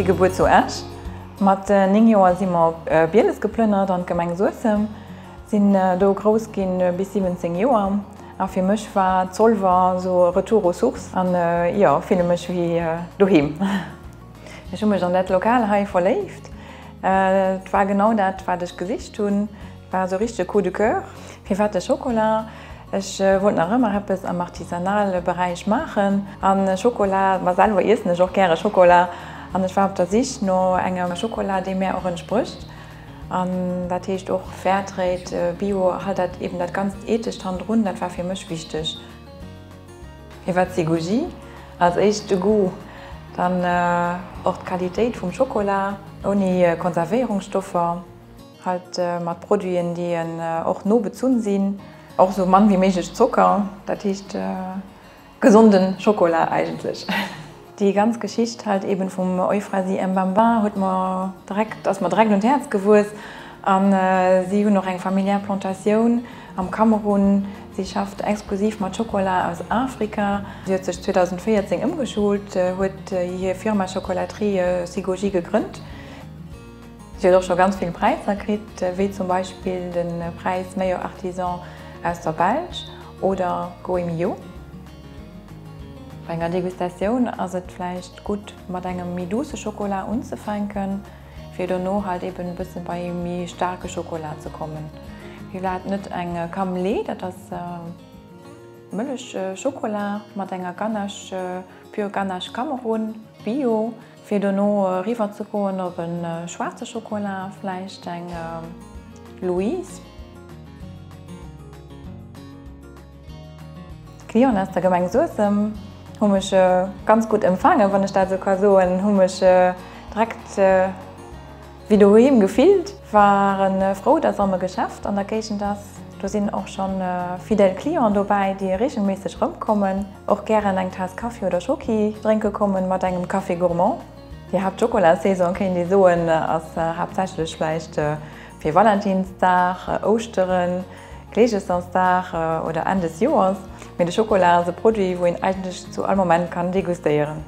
si gebuer zu Esch. Mat 9 Joer si mer op Bieles geplënnert an d'Gemeng Suessem. Sinn do grouss ginn bis 17 Joer. A fir mech war Zolwer esou Retour aux sources an jo, fille mech wéi doheem. Ech hu mech an dat Lokal hei verléift. Et war genau dat, wat ech gesicht hunn. Et war esou richteg e Coup de coeur. Firwat de Schokola? Ech wollt nach ëmmer eppes am artisanale Beräich maachen. A Schokola, ma selwer iessen ech och gäre Schokola. An ech war op der Sich no engem Schokola, dee mär och entsprécht. An dat heescht och Fairtrade, Bio, halt dat eben dat ganzt Ethescht hannendrun, dat war fir mech wichteg. Firwat Sigoji? Als éischt de Goût, dann och d'Qualitéit vum Schokola, ouni Konservéierungsstoffer, halt mat Produiten déi och no bezunn sinn, och sou mann wéi méiglech Zocker, dat heescht Gesonden Schokola eigentlech. Déi ganz Geschicht halt eben vum Euphrasie Mbamba huet mer direkt, ass mer direkt un d'Häerz gewuess. An si hunn och eng familiär Plantatioun am Kamerun. Si schafft exklusiv mat Schokola aus Afrika. Si huet sech 2014 ëmgeschult, huet hir Firma Chocolaterie Sigoji gegrënnt. Si huet och scho ganz vill Präisser kritt, wéi zum Beispill de Präis Meilleur Artisan aus der Belsch oder Goemio. Bei enger Degustatioun ass et vläicht gutt mat engem méi duusse Schokola unzefänken, fir dono halt eben e bësse bei méi staarke Schokola ze kommen. Firwat net eng Camlé, dat ass Mëllechschokola mat enger Ganache, Pure Ganache Cameroun, Bio. Fir dono eriwwer ze goen op e schwaarze Schokola, vläicht eng Louise. D'Clienten aus der Gemeng Suessem hu mech ganz gutt empfaangen, wann ech dat esou ka soen, hu mech direkt wéi doheem gefillt, ware frou, dass erëm e Geschäft an der Géigend ass. Do sinn och scho fidèle Clienten dobäi, déi reegelméisseg erëmkommen. Och gären eng Taass Kaffi oder Schoki drénke kommen mat engem Café Gourmand. Déi Haaptschokolasaison kéint ee soen ass haaptsächlech vläicht fir Valentinsdag, Ouschteren, Kleeschesdagsdag oder Enn des Joers. Mee de Schokola ass e Produit wou een eigentlech zu all Moment kann degustéieren.